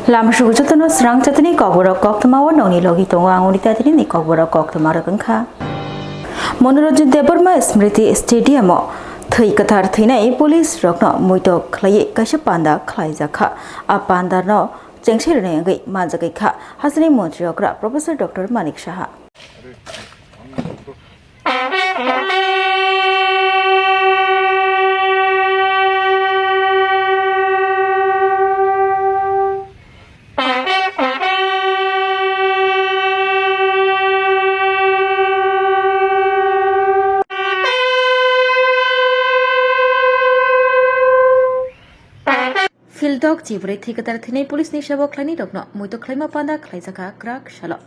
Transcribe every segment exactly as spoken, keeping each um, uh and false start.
Lama sugu jotono srang chatini kokborok koktwma o nongni logi tongo ang Unita tini ni kokborok koktwma rwgwngkha. Monoranjan Debbarma Smriti Stadium o thwi kwthar thwinai police rokno muito khlaiwi kaisa panda khlaijakha. A panda no chengse rwnai wngwi manjagwi kha hasteni montri okra Professor Doctor Manik Saha. Phildok chibrwi thwikadar thwinai police ni sebo khlainai rokno muito khlaima panda khlaijakha kwrak salo.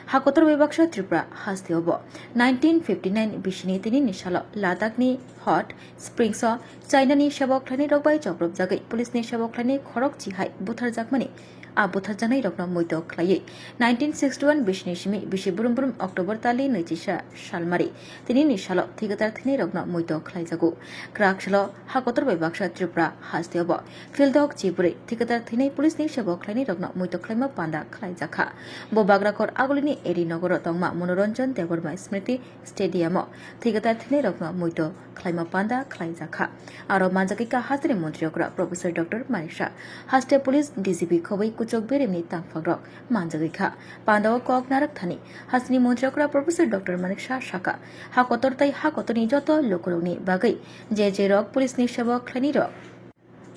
Hakotor bai baksa Tripura hasteo bo nineteen fifty nine bisini tini ni salo Ladakh ni Hot Springs o China ni sebo khlainai rok bai chopropjagwi police ni sebo khlainai khorok chihai butharjakmani. A butharjaknai rokno muito khlaiwi nineteen sixty one bisini simi bisi brum brum October tali nwichisa salmari tini ni salo thwikadar thwinai rokno muito khlaijago. Kwrak salo hakotor bai baksa Tripura hasteo bo Phildok chibrwi thwikadar thwinai police ni sebo khlainai rokno muito khlaima panda khlaijakha. Bo Bagrakor agulini Eri nogoro tongma Monoranjan Debbarma Smriti Stadium o thwikadar thwinai rokno muito khlaima panda khlaijakha. Aro manjagwi kha hasteni montri okra Professor Doctor Manik Saha, haste police D G P khobwi kuchuk beremni tangphak rok manjagwi kha. Panda o kok narwk thani hasteni montri okra Professor Doctor Manik Saha saka, hakotor tei hakotorni joto lukurokni bagwi je je rok police ni sebo khlainai rok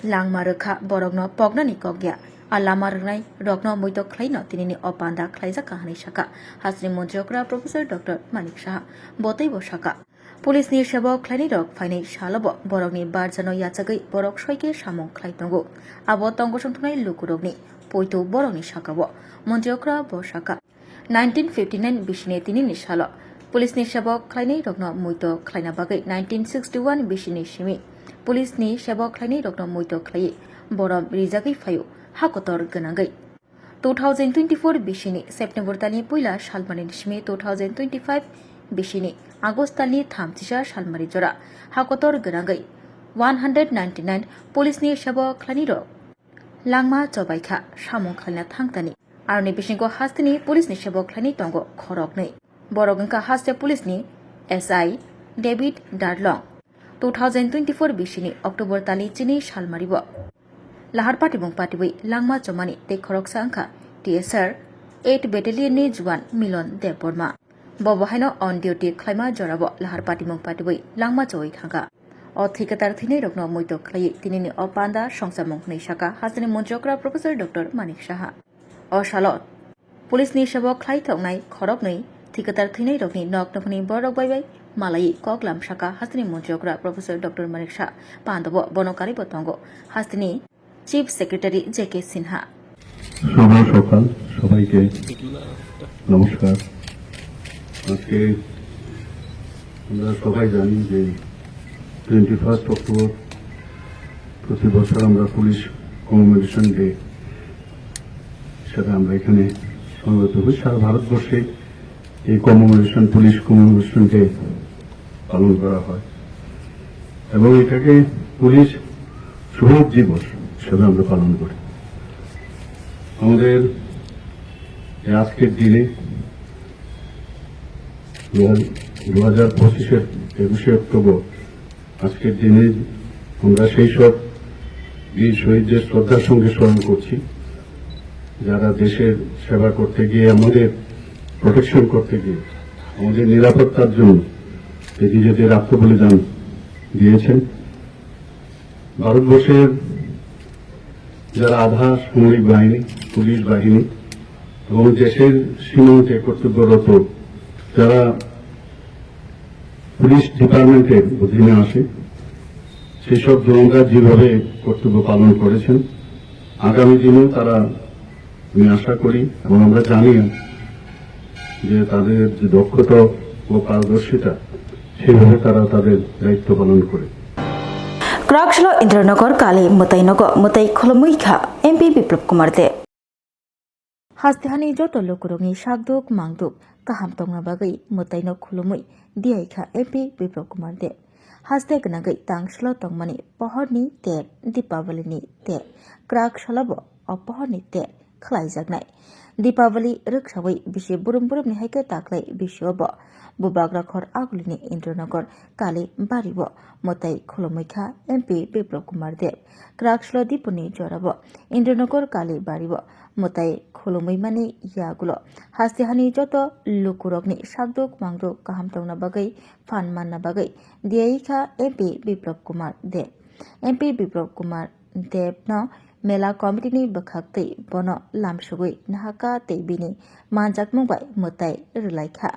langma rwkha, borokno poknani kok ya. A lama rwnai rokno muito khlaino tinini o panda khlaijakha hwnwi sakha hasteni montri okra Professor Doctor Manik Saha. Bo teibo sakha, police ni sebo khlainai rok phainai salo bo borokni barjano yachagwi borok soike samung khlai tongo. Abo tongosong thungnai lukurokni poito borokni sakao montri okra bo sakha. Nineteen fifty nine bisini tinini salo police ni sebo khlainai rokno muito khlaina bagwi nineteen sixty one bisini simi police ni sebo khlainai rokno muito khlaiwi borom rijagwi phaio hakotor gwnangwi. Two thousand twenty four bisini September talni puila salmani simi two thousand twenty five bisini August talni thamchisa salmari jora hakotor gwnangwi one hundred ninety nine police ni sebo khlainai rok langma chobaikha samung khlaina thangtani. Aroni bisingo hasteni police ni sebo khlainai tongo khoroknwi. Borok wngkha haste police ni S I David Darlong. Two thousand twenty four bisini October tali chini salmari bo lahar patibung patibwi langma chomani tei khoroksa wngkha T S R eight Battalion ni Juan Milon Debbarma. Bo bo haino on duty khlaima jorabo lahar patimung patibwi langma chowi thangkha. O thwikadar thwinai rokno muito khlaiwi tinini o panda songchamung hwnwi sakha hasteni montri okra Professor Doctor Manik Saha. O salo police ni sebo khlai thoknai khoroknwi thwikadar thwinai rokni nok nokhni borok bai bai malaiwi koklam sakha hasteni montri okra Professor Doctor Manik Saha. Pandobo bono karwibo tongo hasteni Chief Secretary J K Sinha. শুভ সকাল সবাইকে, নমস্কার। আজকে আমরা সবাই জানি যে twenty first October প্রতি বছর আমরা পুলিশ কমেমোরেশন ডে হিসাবে আমরা এখানে সমবেত হই। সারা ভারতবর্ষে এই কমেমোরেশন, পুলিশ কমেমোরেশন ডে পালন করা হয় এবং এটাকে পুলিশ শহীদ দিবস হিসেবে আমরা পালন করি। আমাদের এই আজকের দিনে দু হাজার পঁচিশের একুশে অক্টোবর আজকের দিনে আমরা সেই সব বীর শহীদদের শ্রদ্ধার সঙ্গে স্মরণ করছি, যারা দেশের সেবা করতে গিয়ে, আমাদের প্রোটেকশন করতে গিয়ে, আমাদের নিরাপত্তার জন্য যে নিজেদের আত্মবলিদান দিয়েছেন। ভারতবর্ষের যারা আধা সামরিক বাহিনী, পুলিশ বাহিনী এবং দেশের সীমান্তে কর্তব্যরত যারা পুলিশ ডিপার্টমেন্টের অধীনে আসে, সেই সব জওয়ানরা যেভাবে কর্তব্য পালন করেছেন, আগামী দিনেও তারা, আমি আশা করি এবং আমরা জানি যে তাদের যে দক্ষতা ও পারদর্শিতা, সেইভাবে তারা তাদের দায়িত্ব পালন করে। Kwrak salo Indranagar Kali mwtai nogo mwtai khulumwi kha M P Biplab Kumar Deb. Hastehani joto lukurokni sakduk mangduk kaham tongna bagwi mwtaino khulumwi diyaikha M P Biplab Kumar Deb. Haste gwnangwi tang salo tongmani pohorni ter, Dipawalini ter, kwrak salobo o pohorni ter khlaijaknai. Dipavali rwksawi bisi burum burumni hai khe taklai bisio bo Bubagra khor agulini Indranagar Kali bario mwtai khulumwi kha M P Biplab Kumar Deb. Kwrak slo dipuni jorao Indranagar Kali bario mwtai khulumwi mani yagulo haste hani joto lukurokni sakduk mangduk kaham tongna bagwi phan manna bagwi diyawi kha M P Biplab Kumar Deb. M P Biplab Kumar Debno mela committee ni bwkhak twi bono lamsugwi nahaka tei bini manjakmung bai mwtai rwlai kha.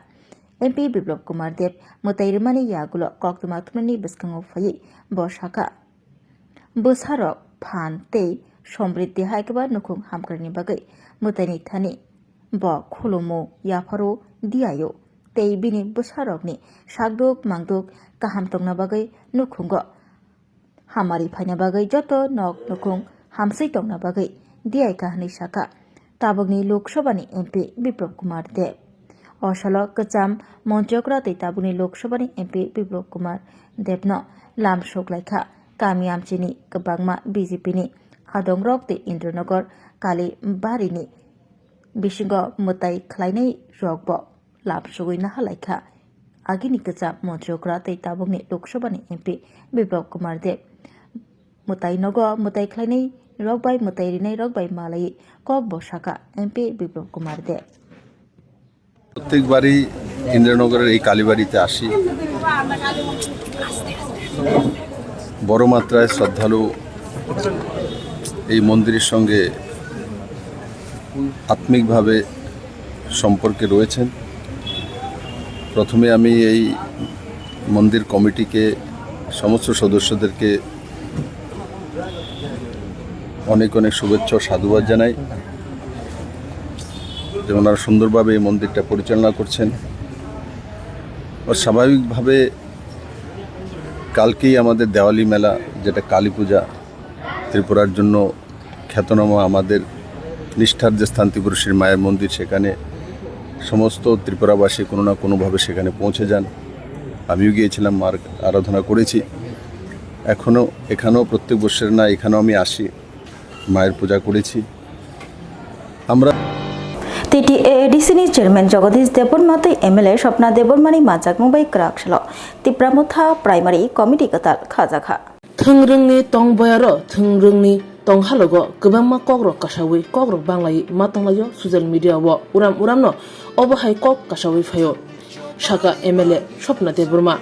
M P Biplab Kumar Deb mwtai rwmani yagulo koktwma thumnani bwskango phaiwi bo sakha, bwsarok phan tei somriddhi hai khe ba nukhung hamkraini bagwi mwtaini thani bo khulumu, yapharo, diyaio tei bini bwsarokni sakduk mangduk kaham tongna bagwi nukhungo hamari phaina bagwi joto nok nukhung hamswi tongna bagwi diyai kha hwnwi sakha tabukni Lok Sabhani M P Biplab Kumar Deb. O salo kwcham Montri Okra tei tabukni Lok Sabhani M P Biplab Kumar Debno lam suklaikha kami amchini kwbangma B J P ni adongrok tei Indranagar Kali barini bisingo mwtai khlainai rokbo lamsugwi nahalaikha. Agini kwcham Montri Okra tei tabukni Lok Sabhani M P Biplab Kumar Deb mwtai nogo mwtai khlainai rok bai mwtai rinai rok bai malaiwi kok bo sakha M P Biplab Kumar Deb. প্রত্যেকবারই ইন্দ্রনগরের এই কালীবাড়িতে আসি। বড় মাত্রায় শ্রদ্ধালু এই মন্দিরের সঙ্গে আত্মিকভাবে সম্পর্কে রয়েছেন। প্রথমে আমি এই মন্দির কমিটিকে, সমস্ত সদস্যদেরকে অনেক অনেক শুভেচ্ছা ও সাধুবাদ জানাই যে ওনারা সুন্দরভাবে এই মন্দিরটা পরিচালনা করছেন। আর স্বাভাবিকভাবে কালকেই আমাদের দেওয়ালি মেলা, যেটা কালী পূজা, ত্রিপুরার জন্য খ্যাতনামা আমাদের নিষ্ঠার যে স্থান ত্রিপুরেশ্বরী মায়ের মন্দির, সেখানে সমস্ত ত্রিপুরাবাসী কোনো না কোনোভাবে সেখানে পৌঁছে যান। আমিও গিয়েছিলাম, মার আরাধনা করেছি। এখনও এখানেও প্রত্যেক বছর না এখানেও আমি আসি, মায়ের পূজা করেছি। আমরা T T A A D C ni chairman Jagadish Debbarma tei M L A Swapna Debbarma ni manjakmung bai kwrak salo Tipra Motha Primary Committee kwtal khajakha. Thwngrwngni tong boyaro thwngrwngni tong halogo kwbangma kokrok kasawi kokrok banglaiwi ma tonglaio social media o uram uramno obo hai kok kasawi phaio, sakha M L A Swapna Debbarma.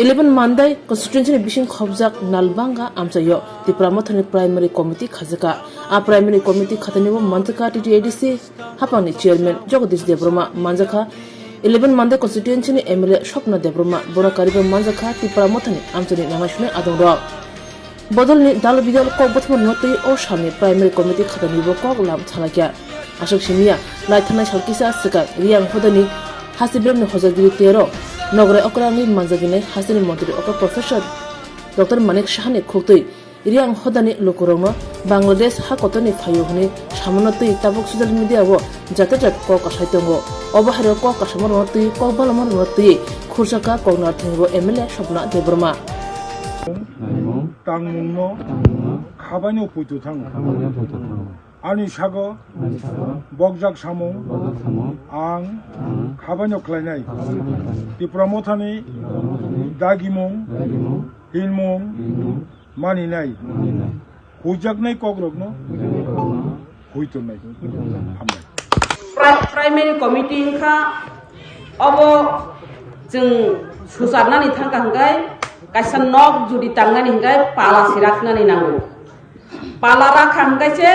Eleven Mandai constituency ni bising khobjak Nalbanga amchaio Tipra Mothani Primary Committee khajaka. A Primary Committee khatani bo manjaka T T A D C hapangni chairman Jagadish Debbarma manjakha, eleven Mandai constituency ni M L A Swapna Debbarma, bono kariba manjakha Tipra Mothani amchaini nangnai sunai adongrok. Bodolni dal bidal kok bwthwng rwna twi o salni Primary Committee khatani bo kok lam salaikha. Aswk simiya, lai thanai sal kisa swkang Riyang hodani hasteni beremni hojakgiri tero nograi okrangwi manjagwinai hasteni montri okra Professor Doctor Manik Sahani khuktwi Riyang hodani lukurokno Bangladesh ha kotorni phaio hwnwi samunna twi tabuk social media o jate jat kok kasai tongo. Obo hario kok kasamarokno twi kok balamarokno twi khursa kha koknar thwngwi bo M L A Swapna Debbarma. Tangmungno khabaino puitu thango. Ani sago bokjak samung ang khabaino khlainai. Tipra Mothani dagimung, hinmung, maninai, huijaknai kokrokno huitongnai. Hambai. Pri-, primary committee wngkha, obo chwng sucharnani thangkha hwnkhe kaisa nok judi tangnani hwnkhe pala siraknani nango. Pala rakha hwnkhe se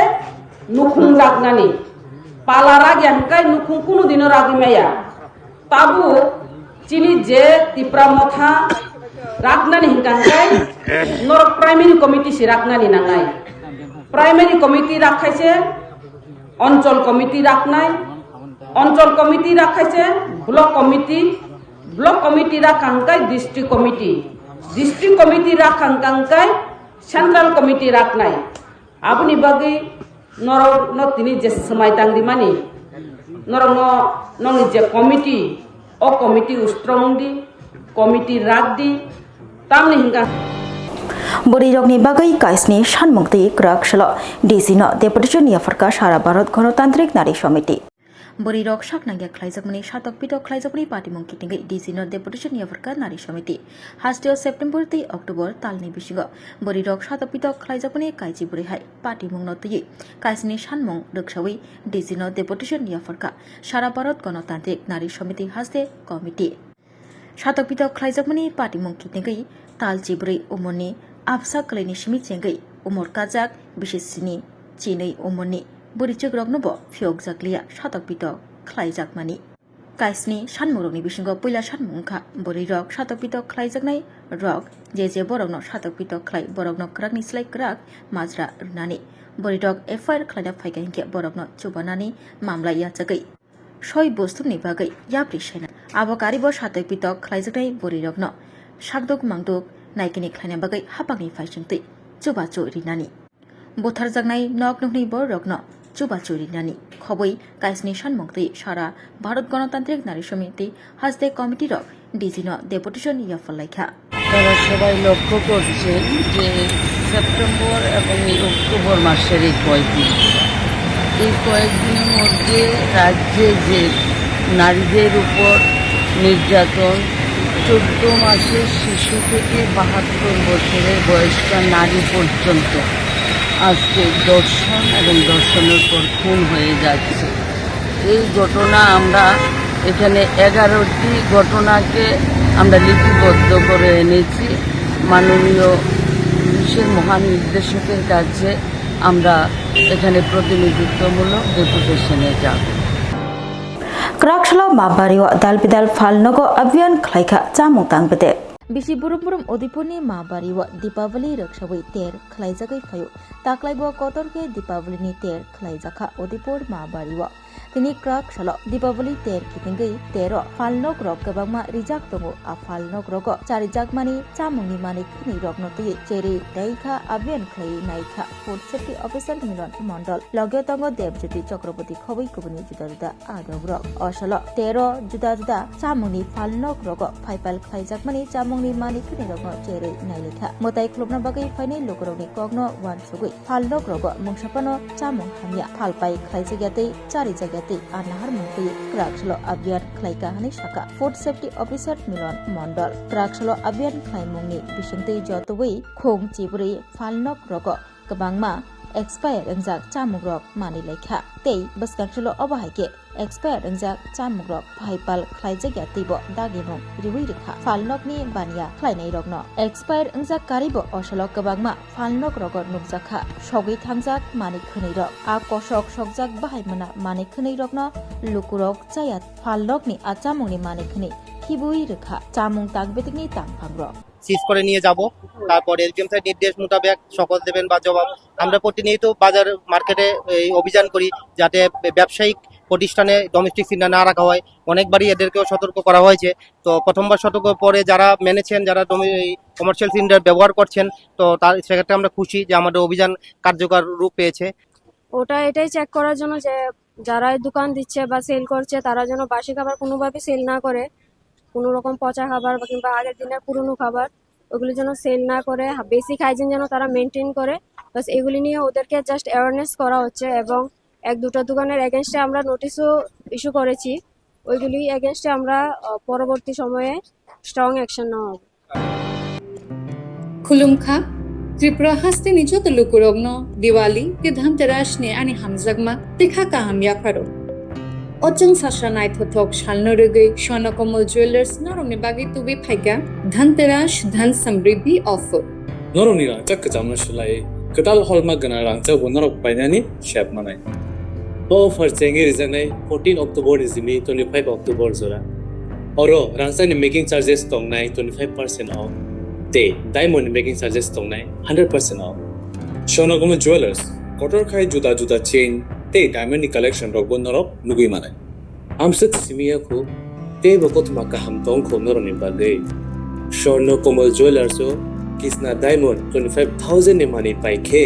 nukhung raknani. Pala rakya hwnkhe nukhung kunu dino ragwi maya. Tabuk chini je Tipra Motha raknani hwnkha hwnkhe norok primary committee se raknani nangnai. Primary committee rakhaise Onchol committee raknai, Onchol committee rakhaise block committee, block committee rakha hwnkhe district committee, district committee rakha hwnkha hwnkhe central committee raknai. Aboni bagwi norokno tini je swmai tangrimani, norokno nokni je committee, o committee strong wngdi, committee rakdi, tamni hwnkha. Bwrwirokni bagwi kaisni sanmung twi kwrak salo D C no deputation yapharkha Sara Bharat Ganatantrik Nari Samiti. Bwrwirok sak nangya khlaijakmani satok pitok khlaijakmani patimung kitingwi D C no deputation yapharkha Nari Samiti. Hasteo September tei October talni bisingo bwrwirok satok pitok khlaijakmani kaiji bwrwi hai patimungno twiwi kaisni sanmung rwksawi D C no deputation yapharkha Sara Bharat Ganatantrik Nari Samiti haste committee. Satok pitok khlaijakmani patimung kitingwi tal chibrwi umorni absa kwlaini simi chengwi umor kajak bisi sini chinwi umorni bwrwichukroknobo phiyokjakliya satok pitok khlaijakmani. Kaisni sanmungrokni bisingo puila sanmung wngkha bwrwirok satok pitok khlaijaknai rok je je borokno satok pitok khlai borokno kwrakni slai kwrak majra rwnani. Bwrwirok F I R khlaina phaikha hinkhe borokno chubanani mamla yachagwi soi bostumni bagwi yapri saina. Abo karibo satoi pitok khlaijaknai bwrwirokno sakduk mangduk naikini khlaina bagwi hapangni phaisingtwi chubachu rinani. Butharjaknai nok nokni bororokno chubachu rinani. Khobwi kaisni sanmung twi Sara Bharat Ganatantrik Nari Samiti haste committee rok D C no deputation yapharlaikha. তারা সবাই লক্ষ্য করছেন যে সেপ্টেম্বর এবং এই অক্টোবর মাসের এই কয়েকদিন, এই কয়েকদিনের মধ্যে রাজ্যে যে নারীদের উপর নির্যাতন, চোদ্দ মাসের শিশু থেকে বাহাত্তর বছরের বয়স্কা নারী পর্যন্ত আজকে ধর্ষণ এবং ধর্ষণের পর খুন হয়ে যাচ্ছে। এই ঘটনা আমরা এখানে এগারোটি ঘটনাকে আমরা লিপিবদ্ধ করে এনেছি। মাননীয় পুলিশের মহানির্দেশকের কাছে আমরা এখানে প্রতিনিধিত্বমূলক ডেপুটেশনে যাব। Kwraksalo ma bario dal bidal phalnogo abhiyan khlaikha chamung tang bede. Bisi burum burum Udaipurni ma bario Deepavali rwksawi ter khlaijagwi phaio. Taklaibo kotor khe Deepavali ni ter khlaijakha Udaipur ma bario. Tini kwraksalo Deepavali ter kitingwi tero phalnokrok kwbangma rijak tongo. A phalnokrogo charijakmani chamungni manwi khwnwi rokno twiwi cherwi naikha abhiyan khlaiwi naikha Food Safety Officer Milan Mondol. Logio tongo Debjyoti Chakraborty khobwi kubuni juda juda adokrok. Osolo tero juda juda chamungni phalnokrogo phaipal khlaijakmani chamungni manwi khwnwi rokno cherwi nailikha. Mwtai khulumna bagwi phainai lukurokni kokno uansugwi phalnokrogo mungsa phano chamung hamya phalpai khlaijakya tei charijakya tei a naharmung twiwi kwraksalo abhiyan khlaikha hwnwi sakha Food Safety Officer Milan Mondol. Kwraksalo abhiyan khlaimungni bisingtwi jotobwi khung chibrwi phalnokrogo kwbangma expire wngjak chamungrok manwi laikha tei bwskangchwlo obo hai khe expire wngjak chamungrok phaipal khlaijakya teibo dagimung riwi rwkha phalnokni baniya khlainairokno. Expire wngjak karibo osolo kwbangma phalnokrogo nukjakha sogwi thangjak manwi khwnwirok. A kosok sokjak bahai mwnna manwi khwnwirokno lukurok chaya phalnokni a chamungni manwi khwnwi khibwi rwkha chamung tangbetekni tangphangrok. সিজ করে নিয়ে যাব। তারপর SDM sir নির্দেশ মোতাবেক সকল দেবেন বা জবাব। আমরা প্রতিনিয়ত বাজার মার্কেটে এই অভিযান করি, যাতে ব্যবসায়িক প্রতিষ্ঠানে ডোমেস্টিক সিলিন্ডার না রাখা হয়। অনেকবারই এদেরকেও সতর্ক করা হয়েছে। তো প্রথমবার সতর্ক, পরে যারা মেনেছেন, যারা কমার্শিয়াল সিলিন্ডার ব্যবহার করছেন, তো তার সেক্ষেত্রে আমরা খুশি যে আমাদের অভিযান কার্যকর রূপ পেয়েছে। ওটা এটাই চেক করার জন্য যে যারা এই দোকান দিচ্ছে বা সেল করছে, তারা যেন বাসি খাবার কোনোভাবে সেল না করে, কোনো রকম পচা খাবার বা কিংবা আগের দিনের পুরনো খাবার, ওগুলি যেন সেল না করে, হা-, বেসিক হাইজিন যেন তারা মেনটেন করে। বাস, এগুলি নিয়ে ওদেরকে জাস্ট অ্যাওয়ারনেস করা হচ্ছে এবং এক দুটো দোকানের এগেনস্টে আমরা নোটিশও ইস্যু করেছি। ওইগুলি এগেনস্টে আমরা, আহ, পরবর্তী সময়ে স্ট্রং অ্যাকশন নেওয়া হবে। Khulumkha, Tripura hasteni joto lukurokno Diwali tei Dhanteras ni ani hamjakma tei kha kaham yapharo. O chwng sasra naithothok salno rwgwi Swarnakomal Jewellers norokni bagwi tubui phaikha Dhanteras Dhan Samriddhi Offer. Norokni rangchak kwchamno swlaiwi kwtal holma gwnang rangchakbo norok painani sep manai. O offer chengwi rijaknai fourteen October ni simi twenty-five October jora. Oro rangchakni making charges tongnai twenty-five percent off tei diamond ni making charges tongnai hundred percent off. Swarnakomal Jewellers, kotor khai juda juda chain tei diamond ni collection rokbo norok nugwi manai. Amswk simi ya kho, teibo kothoma kaham tong kho norokni bagwi. Swarnakomal Jewellers o Kisna Diamond twenty-five thousand ni manwi pai khe,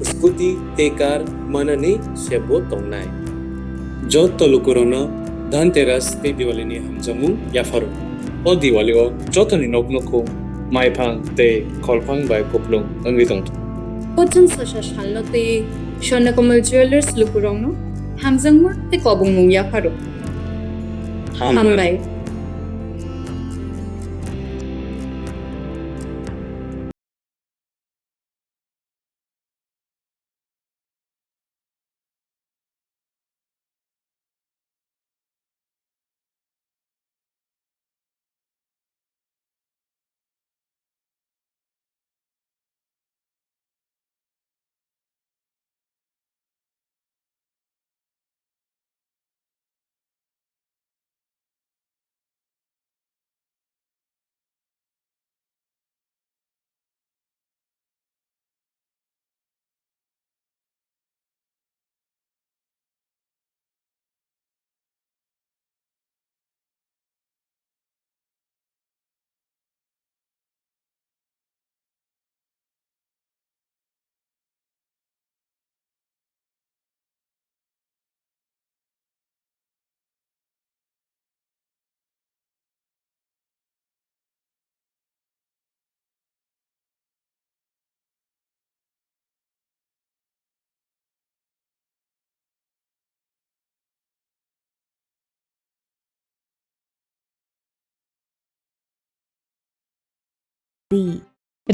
scooty tei car manani sebo tongnai. Joto lukurokno Dhanteras tei Diwali ni hamjakmung yapharo. O Diwali o jotoni nok nok kho Maiphang tei kholphang bai kupulung wngwi tongthok. Kochwng sosa salno tei Swarnakomal Jewellers lukurokno hamjakma tei kobongmung yapharo. Hambai. Hambai.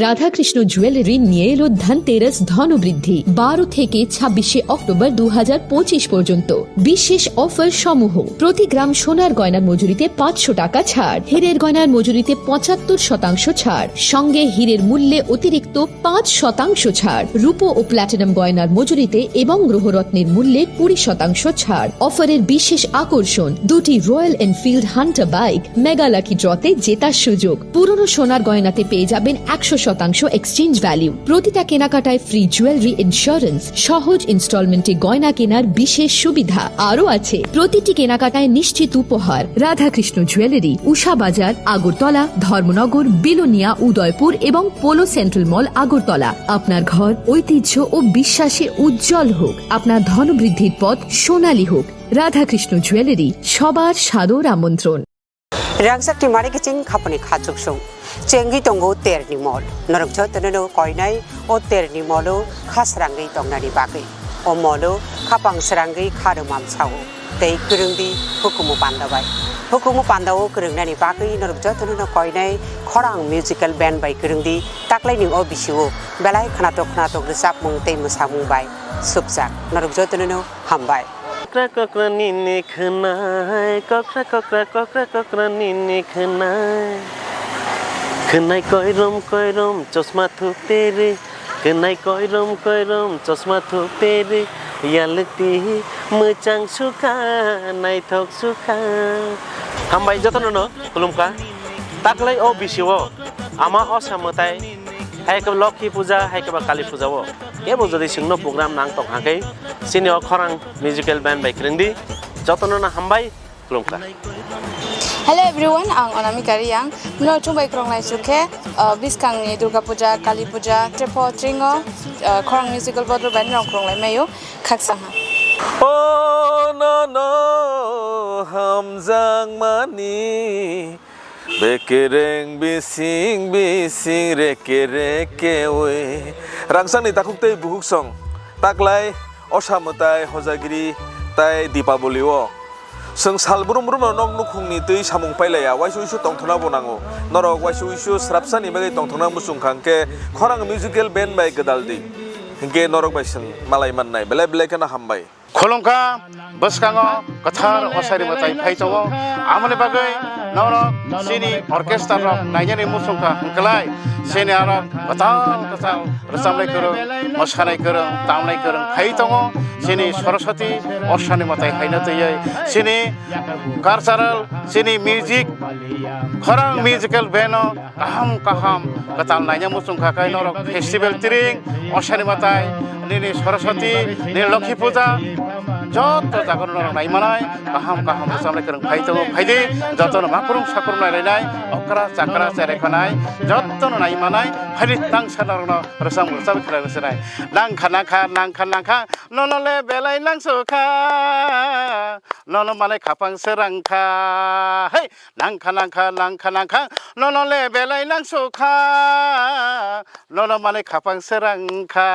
Radhakrishna jewellery নিয়ে এলো ধনতেরাস ধনবৃদ্ধি, বারো থেকে ছাব্বিশে অক্টোবর দু হাজার পঁচিশ পর্যন্ত। বিশেষ অফার সমূহ: প্রতি গ্রাম সোনার গয়নার মজুরিতে পাঁচশো টাকা ছাড়, হীরের গয়নার মজুরিতে পঁচাত্তর শতাংশ ছাড়, সঙ্গে হীরের মূল্যে অতিরিক্ত পাঁচ শতাংশ ছাড়, রূপো ও প্ল্যাটিনাম গয়নার মজুরিতে এবং গ্রহরত্নের মূল্যে কুড়ি শতাংশ ছাড়। অফারের বিশেষ আকর্ষণ, দুটি royal Enfield Hunter bike, mega lucky ড্রতে জেতার সুযোগ। পুরনো সোনার গয়নাতে পেয়ে যাবেন একশো শতাংশ এক্সচেঞ্জ ভ্যালু। প্রতিটা কেনাকাটায় ফ্রি জুয়েলারি ইন্স্যুরেন্স, সহজ ইনস্টলমেন্টে গয়না কেনার বিশেষ সুবিধা আরও আছে। প্রতিটি কেনাকাটায় নিশ্চিত উপহার। রাধাকৃষ্ণ জুয়েলারি, উষা বাজার, আগরতলা, ধর্মনগর, বিলোনিয়া, উদয়পুর এবং পোলো সেন্ট্রাল মল, আগরতলা। আপনার ঘর ঐতিহ্য ও বিশ্বাসে উজ্জ্বল হোক, আপনার ধনবৃদ্ধির পথ সোনালী হোক। রাধাকৃষ্ণ জুয়েলারি, সবার সাদর আমন্ত্রণ। Rangchak ni mari kiching khapani kha chuksung. Chengwi tongo terni mol. Norok jotono no koinai o terni molo kha srangwi tongnani bagwi. O molo khapang srangwi kha rwmam sao. Tei kwrwngdi hukumu panda bai. Hukumu panda o kwrwngnani bagwi norok jotono no koinai khorang musical band bai kwrwngdi taklaini o bisio belai khnatok khnatok rwchapmung tei mwsamung bai supjak. Norok jotono no hambai. Kokra kokra nini khwnai, kokra kokra, kokra kokra nini khwnai. Khwnai koirom koirom chosma thuk teri, khwnai koirom koirom chosma thuk teri, yalwkti mwchang sukha, naithok sukha. Hambai jotono no khulumkha. Taklai o bisio ama osa mwtai, hai khe Lokhi puja, hai khe ba Kali puja o. Kebo jodi chwngno program nang tong hakhe, chini o khorang musical band bai kwrwngdi, jotono no hambai, khulumkha. Hello everyone, ang Anamika Reang. Mino chwng bai kwrwng lai chukhe, uh, bwskangni Durga Puja, Kali Puja, Trepo, Tringo, uh, khorang musical bodol bai norok kwrwng lai maio, khaksa ha. O nono hamjakmani, bekereng bising bising reke reke oi. Rangchakni takhuk tei bukhuk song, taklai, osa mwtai, hojagiri, tai Dipaboli o. Chwng sal brum brum no nok nukhungni twi samung pailaiya, waisa uisu tongthokna bo nango. Norok waisa uisu srapsani bagwi tongthokna muchung kha hwnkhe khorang musical band bai gwdal di. Hinkhe norok bai chwng malai mannai. Belai belai kheno hambai. Khulumkha, bwskango kwthar osari mwtai phai tongo. Amoni bagwi norok chini orchestra rok nainani muchung kha hwnkhlai chini aro kwtal kwtal rwchapnai kwrwng, mwsanai kwrwng, tamnai kwrwng phai tongo. Chini Saraswati osani mwtai haino twiwi chini cultural, chini music, khorang musical band o kaham kaham kwtal naina muchung kha khe norok festival tring, osani mwtai, nini Saraswati, nini Lokhi puja, joto jaga norok nai manai, kaham kaham rwchapnai kwrwng phai tongo, phai di, jotono ma Khrum sakhrum nai lainai, okra chakra cherai khanai, jotto no nai manai, phari tang sana rokno rwchap rwchap khlai rwchapnai. Nangkha nangkha nangkha nangkha, nono le belai nangsukha, nono manai khapang srangkha. Hey, nangkha nangkha nangkha nangkha, nono le belai nangsukha, nono manai khapang srangkha.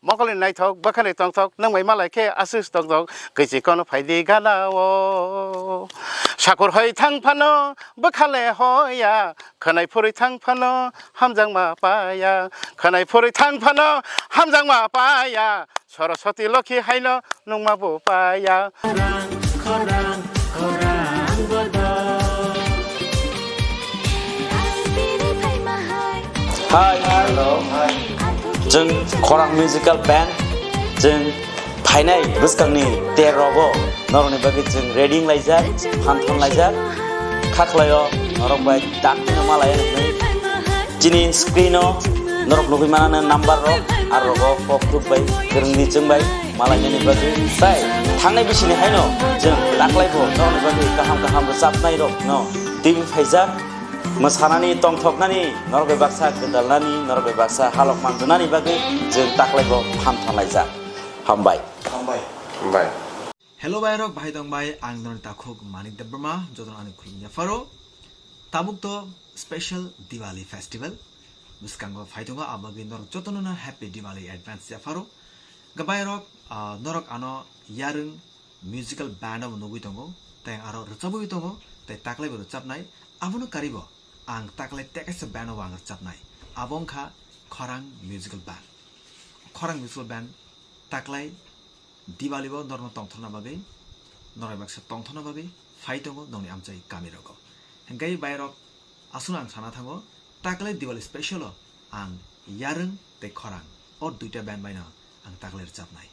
Mokolni naithok, bwkhani tongthok, nwng bai malai khe aswk tongthok, kwichi kono phaidi gana o. Sakur hoi thang phano, bwkhale hoya, khwnai phurwi thang phano, hamjakma paya, khwnai phurwi thang phano, hamjakma paya, Saraswati Lokhi haino nungma bo paya. Hi. Hello. Hi. Chwng Khorang Musical Band, chwng phainai bwskangni ter rogo norokni bagwi chwng ready wnglaijak, phanthon laijak, kha khlaio norok bai dakti no malai nuknai. Chini screen o norok nugwi manana number rok, ar rogo kok thuk bai, kwrwngni chwng bai malainani bagwi. Tai thangnai bisini haino chwng taklai bo norokni bagwi kaham kaham rwchapnai rok no twiwi phaijak. Mwsanani, tongthoknani, norok bai baksa gwdalnani, norok bai baksa halok manjunani bagwi chwng taklai bo phan thanlaijak. Hambai. Hambai. Hambai. Hello bai rok, bahai tong bai, ang norok takhuk Manik Debbarma, jotono ani khulumya pharo. Tabuk to special Diwali festival bwskango phai tongo, abagwi norok jotono no happy Diwali advance ya pharo. Gabai rok, ah, norok ano yarwng musical band bo nugwi tongo, tei aro rwchabwi tongo, tei taklai bo rwchabnai. Abono karibo ang taklai tekaisa band bo ang rwchabnai. Abo wngkha Khorang Musical Band. Khorang Musical Band taklai Diwali bo norokno tongthokna bagwi, norok baksa tongthokna bagwi phai tongo nongni amchai kami rogo. Hingkai bai rok, aswkno ang sana thango, taklai Diwali special o ang yarwng tei khorang, o duita band bai no ang taklai rwchabnai.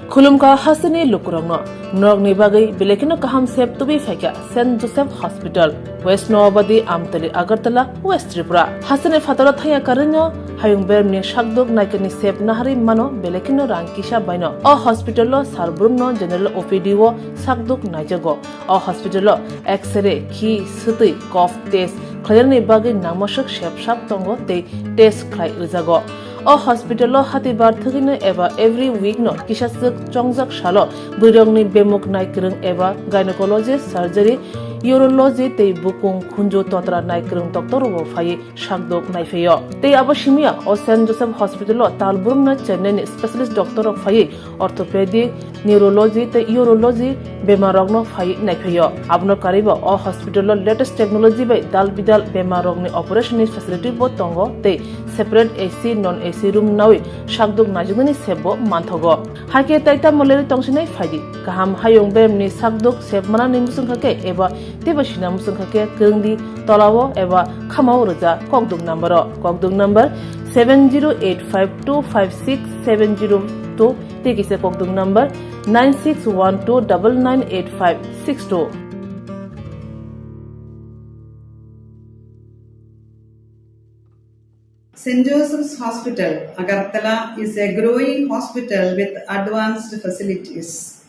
Khulumkha hasteni lukurokno, norokni bagwi belai kheno kaham sep tubui phaikha Saint Joseph Hospital, West Noabadi, Amtali, Agartala, West Tripura. Hasteni phataro thangya karwino hayung bermni sakduk naikani sep naharwi mano belai kheno rang kisa baino. O hospital o sar brumno general O P D o sakduk naijago. O hospital o X-ray, khi, swtwi, cough test khlainani bagwi nangmaswk sep sap tongo tei test khlai rwjago. O hospital o hatibar thwgwino eba every week no kisa swk chongjak salo bwrwirokni bemuk naikwrwng eba gynecology, surgery, urology tei bukung khunju totra naikwrwng doctor rok bo phaiwi sakdok naiphaio. Tei abo simiya o Saint Joseph Hospital o tal brumno Chennai ni specialist doctor rok phaiwi orthopedic, neurology tei urology bemar rokno phaiwi naiphaio. Abono karwibo o hospital o latest technology bai dal bidal bemar rokni operation ni facility bo tongo tei separate A C, non A C room nawi sakdok naijaknani sep bo manthogo. Hakhe tai tamo lerwi tongsinai phaidi. Kaham hayung beremni sakdok sep manani muchungkha khe eba teibo sina muchungkha khe kwrwngdi tolao eba khamao rwja kokduk number o. Kokduk number seven zero eight five two five six seven zero two tei kisa kokduk number nine six one two double nine eight five six two. Saint Joseph's Hospital, Agartala is a growing hospital with advanced facilities.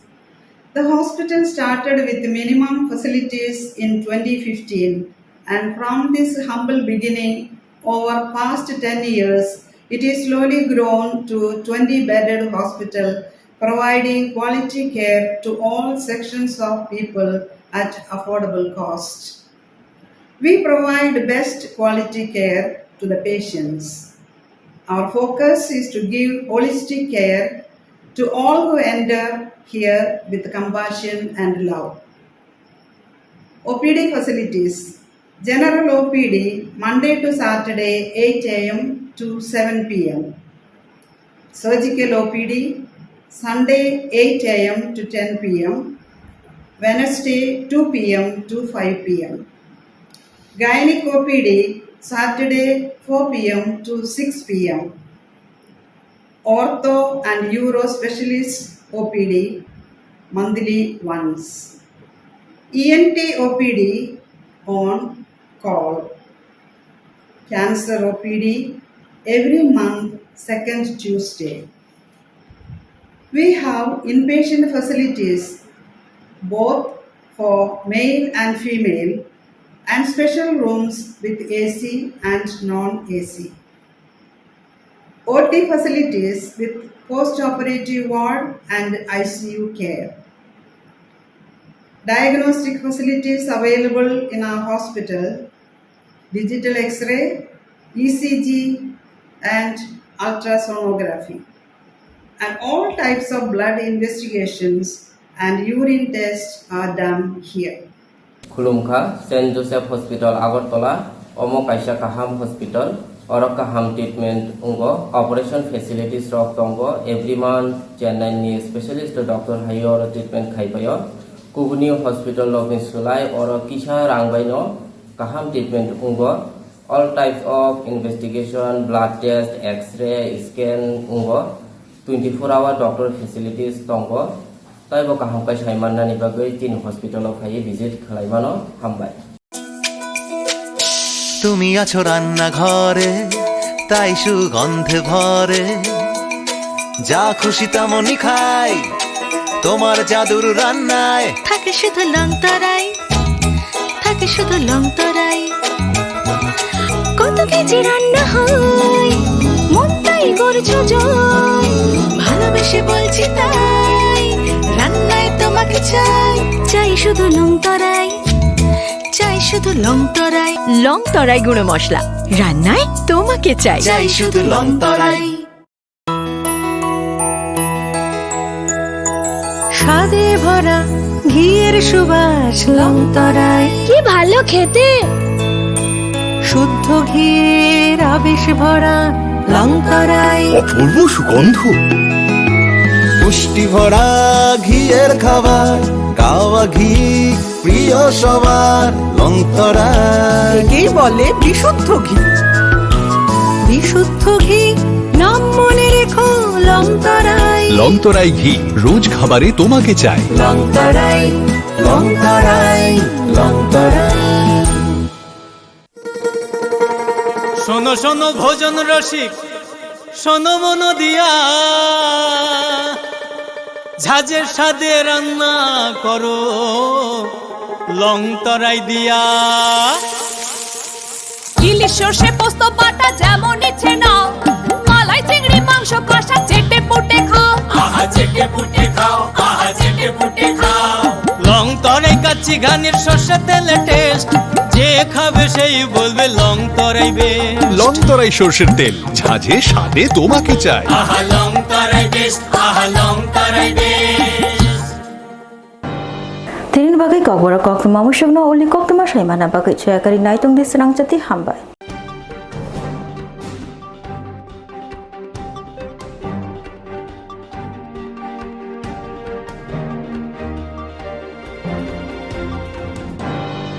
The hospital started with minimum facilities in twenty fifteen, And from this humble beginning, over past ten years, it is slowly grown to twenty bedded hospital, providing quality care to all sections of people at affordable cost. We provide best quality care to the patients. Our focus is to give holistic care to all who enter here with compassion and love. O P D facilities. General O P D, Monday to Saturday, eight A M to seven P M. Surgical O P D, Sunday, eight A M to ten P M, Wednesday, two P M to five P M. Gynec O P D, Saturday, four P M to six P M. Ortho and Uro Specialist O P D, monthly once. E N T O P D on call. Cancer O P D every month, second Tuesday. We have inpatient facilities both for male and female and special rooms with A C and non-A C. O T facilities with post-operative ward and I C U care. Diagnostic facilities available in our hospital, digital X-ray, E C G, and ultrasonography. And all types of blood investigations and urine tests are done here. Khulumkha, Saint Joseph Hospital, Agartala, omo kaisa kaham hospital, oro kaham treatment wngo, operation facilities rok tongo, every month Chennai ni specialist doctor hai oro treatment khai paio. Kubuni hospital rokni swlai oro kisa rang bai no kaham treatment wngo. All types of investigation, blood test, X-ray, scan wngo. Twenty-four hour doctor facilities tongo. Taibo kaham khe sai mannani bagwi chini hospital o phaiwi visit khlai mano. Hambai. তুমি আছো রান্নাঘরে, তাই সুগন্ধে ভরে। যা খুশি তেমনই খাই, তোমার জাদুর রান্নায়। থাকে শুধু লং তরাই, থাকে শুধু লং তরাই। কত কেজি রান্না হয়, মনটাই করছো জয়। ভালোবেসে বলছি তাই, রান্নায় তোমাকে চাই। চাই শুধু লং তরাই, চাই শুধু লং তরাই। লং তরাই গুঁড়ো মশলা, রান্নায় তোমাকে চাই। চাই শুধু লং তরাই। স্বাদে ভরা ঘিয়ের সুবাস লং তরাই। কি ভালো খেতে। শুদ্ধ ঘিয়ের আবেশ ভরা লং তরাই। অপূর্ব সুগন্ধ। পুষ্টি ভরা ঘিয়ের খাবার, গাওয়া ঘি প্রিয় সবার লং তরাই। একেই বলে বিশুদ্ধ ঘি। বিশুদ্ধ ঘি, নাম মনে রেখো লং তরাই। লং তরাই ঘি, রোজ খাবারে তোমাকে চাই। লং তরাই, লং তরাই, লং তরাই। শোনো শোনো ভোজন রসিক, শোনো মন দিয়া, ঝাঁঝের স্বাদে রান্না করো লং তরাই দিয়া। ইলিশ সর্ষে পোস্ত বাটা যেমন ইচ্ছে নাও, মালাই চিংড়ি মাংস কষা চেটে পুটে খাও। আহা চেটে পুটে খাও, আহা চেটে পুটে খাও। লং তরাই কাচ্চি ঘানির সর্ষে তেলে টেস্ট, যে খাবে সেই বলবে লং তরাই বেস্ট। লং তরাই সর্ষের তেল, ঝাঁঝে স্বাদে তোমাকে চাই। আহা লং তরাই বেস্ট, আহা লং তরাই best. Tini bagwi kokborok koktwma muisukno uli koktwma saimana bagwi soyakari naitung di swnamjati hambai.